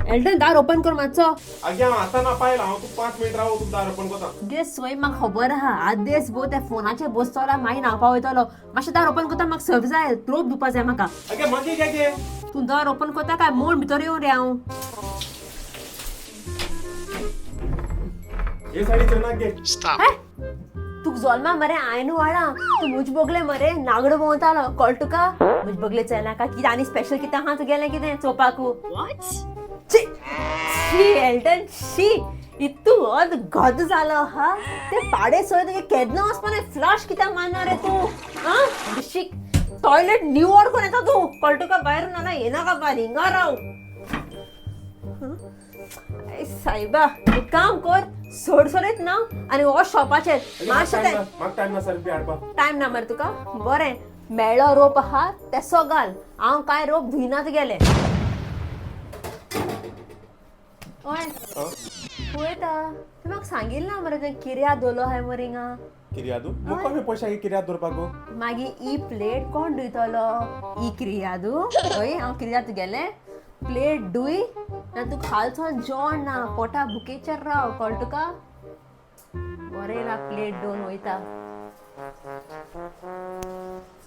Elton दार open कर मातसो. आगे हांव आतां ना पायल, हांव तुका 5 मिनट राव, तुका दार ओपन करता. गे सोय म्हाका खबर आहा, आदेस भो त्या फोनाचेर बसतलो मागीर न्हावपा वयतलो. मातशें दार ओपन करता, म्हाका सर्व जाय, रोप धुवपा जाय म्हाका. आगे मागीर घे गे. तूं दार ओपन करता काय मोड भितर येवन रे हांव? हे साडी चेन्नाक घे. हे? तुका जल्मा मरे आयन वाडा, तूं मुज बगले मरे नागडो भोंवतालो, कळ तुका? मुज बगले चलनाका. कितें आनी स्पेशल कितें आहा तुगेलें कितें चोवपाकू? शी शी एल्टन शी, इतू अद गद जालो हा. ते पाडे सोय तुगे केन्ना वचपा, फ्लश कित्याक मारना रे तूं? आं शीक, टॉयलेट निवळ कोण येता तूं, कळ तुका? भायर ना येनाका भायर, हिंगा राव. सायबा, एक काम कर, सोडसोडीत ना आनी हो शॉपाचेर मातशें तें. म्हाका टायम ना सर्फ बी हाडपाक. टायम ना मरे तुका? बरें, मेळ्ळो रोप आहा तेसो घाल, हांव कांय रोप धुयना तुगेले. ओय. पळयता, तूं म्हाका सांगिल्लें ना मरे तें किर्या दवरलो आहाय मरे हिंगा. किर्यादू मुका कमी पयशे किर्याद दवरपाक गो. मागीर ई प्लेट कोण धुयतलो? ई क्रियादू? हय, हांव किर्या तुगेलें प्लेट धुय ना, तूं खालच्यान जेवण ना, पोटा भुकेचेर राव, कळ तुका? बरें ना, प्लेट धुवन वयता.